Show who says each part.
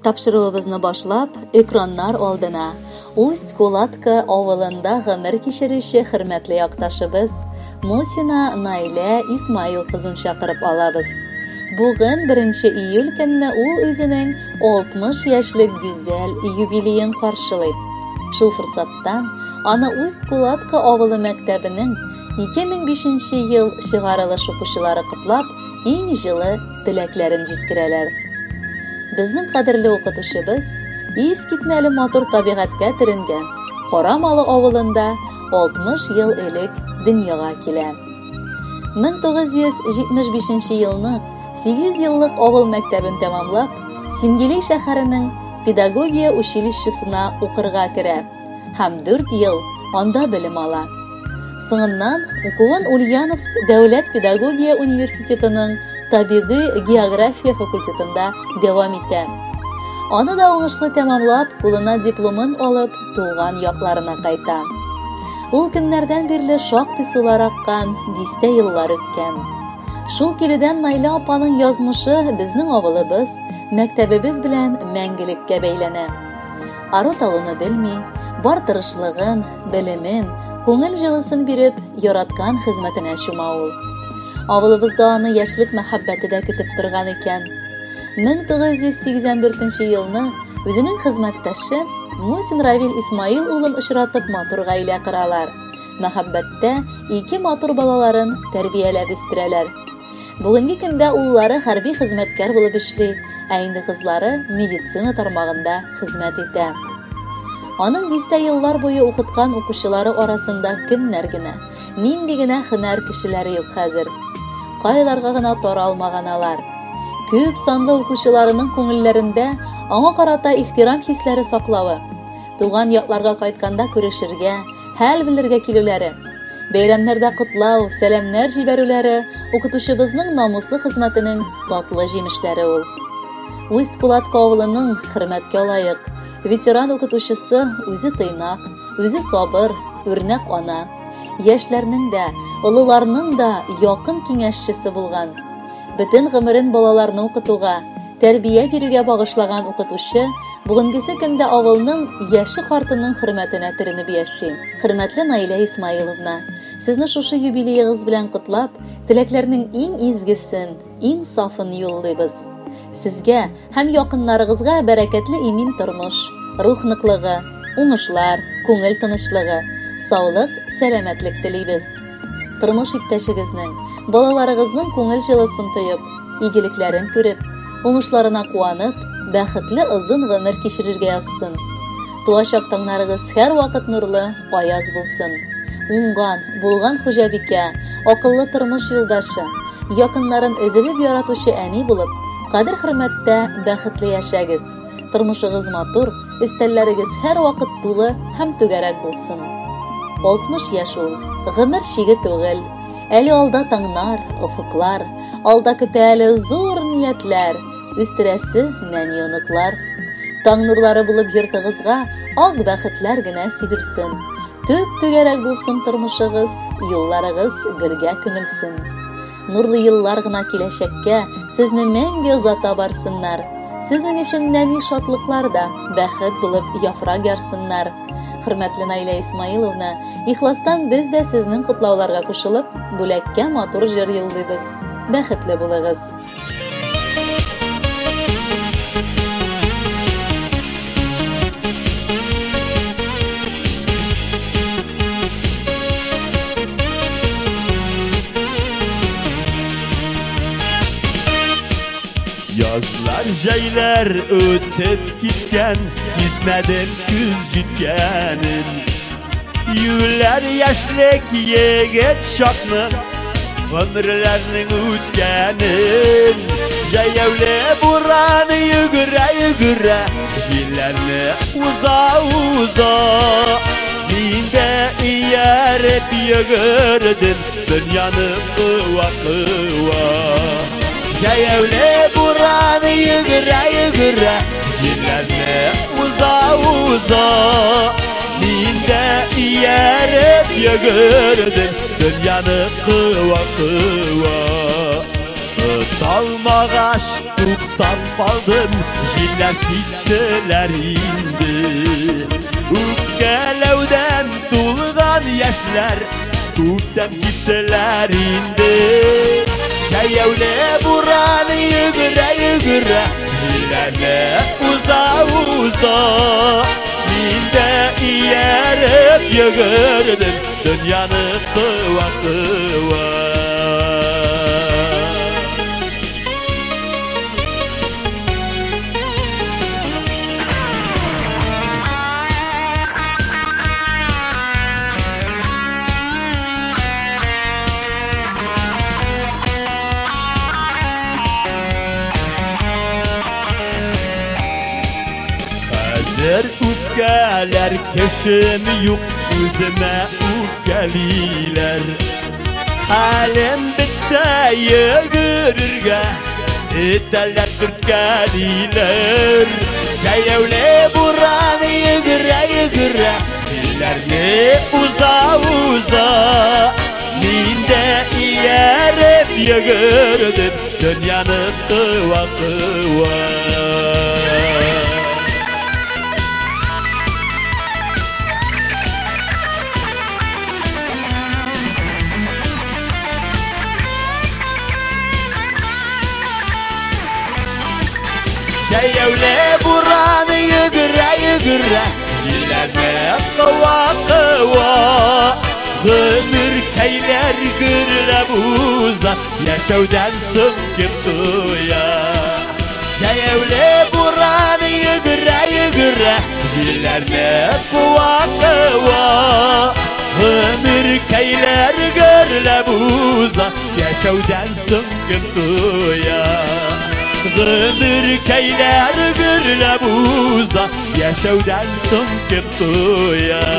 Speaker 1: Тапшыруыбызны башлап, экраннар алдына Усть-Кулатка авылында гомер кичерүче хөрмәтле якташыбыз Мусина Наилә Исмаил кызын чакырып алабыз. Бүген, беренче июль көнне ул үзенең 60 яшьлек гүзәл юбилеен каршылый. Шул форсаттан аны Усть-Кулатка авылы мәктәбенең 2005 нче ел чыгарылыш укучылары котлап, иң җылы теләкләрен җиткерәләр. Безнең кадерле укытучыбыз искитмәле матур табигатькә төренгән Карамалы авылында 60 ел элек дөньяга килә. 1975 елны 8 еллык авыл мәктәбен тәмамлап, Сингилей шәһәренең педагогия училищесына укырга керә һәм 4 ел анда белем ала. Соңыннан укуын Ульяновск дәүләт педагогия университетының табигый география факультетында дәвам итә. Аны да уңышлы тәмамлап, кулына дипломын алып, туган якларына кайта. Ул көннәрдән бирле шактый сулар аккан, дистә еллар үткән. Шул килүдән Наилә апаның язмышы безнең авылыбыз, мәктәбебез белән мәңгелеккә бәйләнә. Ару-талуны белми, бар тырышлыгын, белемен, күңел җылысын биреп, яраткан хезмәтенә чума ул. Авылыбызда аны яшьлек мәхәббәте дә көтеп торган икән. 1984 елны үзенең хезмәттәше Мусин Равил Исмаил улын очратып матур гаилә коралар. Мәхәббәттә ике матур балаларын тәрбияләп үстерәләр. Бүгенге көндә уллары хәрби хезмәткәр булып эшли, ә инде кызлары медицина тармагында хезмәт итә. Аның дистә еллар буе укыткан укучылары арасында кемнәр генә, нинди генә һөнәр кешеләре юк хәзер. Кайларга гына таралмаган алар. Күп санлы укучыларының күңелләрендә аңа карата ихтирам хисләре саклавы, туган якларга кайтканда күрешергә, хәл белергә килүләре, Бәйрәмнәрдә котлау, сәламнәр җибәрүләре укытучыбызның намуслы хезмәтенең татлы җимешләре ул. Усть-Кулатка авылының хөрмәткә лаек ветеран укытучысы үзе тыйнак, үзе сабыр, үрнәк ана. Яшьләрнең дә, олыларның да якын киңәшчесе булган. Бөтен гомерен балаларны укытуга, тәрбия бирүгә багышлаган укытучы бүгенгесе көндә авылның яше-картының хөрмәтенә төренеп яши. Хөрмәтле Наилә Исмаиловна, сезне шушы юбилеегыз белән котлап, теләкләрнең иң изгесен, иң сафын юллыйбыз. Сезгә һәм якыннарыгызга бәрәкәтле имин тормыш, рух ныклыгы, уңышлар, күңел тынычлыгы, саулык, сәламәтлек телибез. Тормыш иптәшегезнең, балаларыгызның күңел җылысын тоеп, игелекләрен күреп, уңышларына куанып, бәхетле озын гомер кичерергә язсын. Туачак таңнарыгыз һәрвакыт нурлы, аяз булсын. Уңган, булган хуҗабикә, акыллы тормыш юлдашы, якыннарын өзелеп яратучы әни булып, кадер-хөрмәттә бәхетле яшәгез. Тормышыгыз матур, өстәлләрегез һәрвакыт тулы һәм түгәрәк булсын. 60 яшь ул, гомер чиге түгел. Әле алда таңнар, офыклар, алда көтә әле зур ниятләр, үстерәсе нәни оныклар. Таң нурлары булып йортыгызга ак бәхетләр генә сибелсен. Төп-түгәрәк булсын тормышыгыз, юлларыгыз гөлгә күмелсен. Нурлы еллар гына киләчәккә сезне мәңге озата барсыннар. Сезнең өчен нәни шатлыклар да бәхет булып яфрак ярсыннар. Хөрмәтле Наилә Исмаиловна, ихластан без дә сезнең котлауларга кушылып, бүләккә матур җыр юллыйбыз. Бәхетле булыгыз!
Speaker 2: Язлар, җәйләр үтеп киткән, сизмәдем көз җиткәнен. Юләр яшьлек егет чакны, гомерләрнең үткәнен. Җәяүле буран йөгерә-йөгерә, җилләрне уза-уза. Мин дә ияреп йөгердем, дөньяны куа-куа. Җәяүле буран йөгерә-йөгерә, җилләрне уза-уза. Мин дә ияреп йөгердем, дөньяны куа-куа. Алмагач туктап калдым, җилләр киттеләр инде. Үпкәләүдән тулган яшьләр күптән киттеләр инде. Җәяүле буран йөгерә-йөгерә, җилләрне уза-уза. Мин дә ияреп йөгердем, дөньяны кыва-кыва. Хәзер үпкәләр кешем юк, үземә үпкәлиләр. Хәлем бетсә йөгерергә, этәләр төрткәлиләр. Җәяүле буран йөгерә-йөгерә, җилләрне уза-уза. Мин дә ияреп йөгердем, дөньяны кыва-кыва. Җәяүле буран йөгерә-йөгерә, җилләрне кыва-кыва. Гомеркәйләр гөрләп уза, яшәүдән соң кем туя. Җәяүле буран йөгерә-йөгерә, җилләрне кыва-кыва. Гомеркәйләр гөрләп уза, яшәүдән соң кем туя. Гомеркәйләр гөрләп уза, яшәүдән соң кем туя.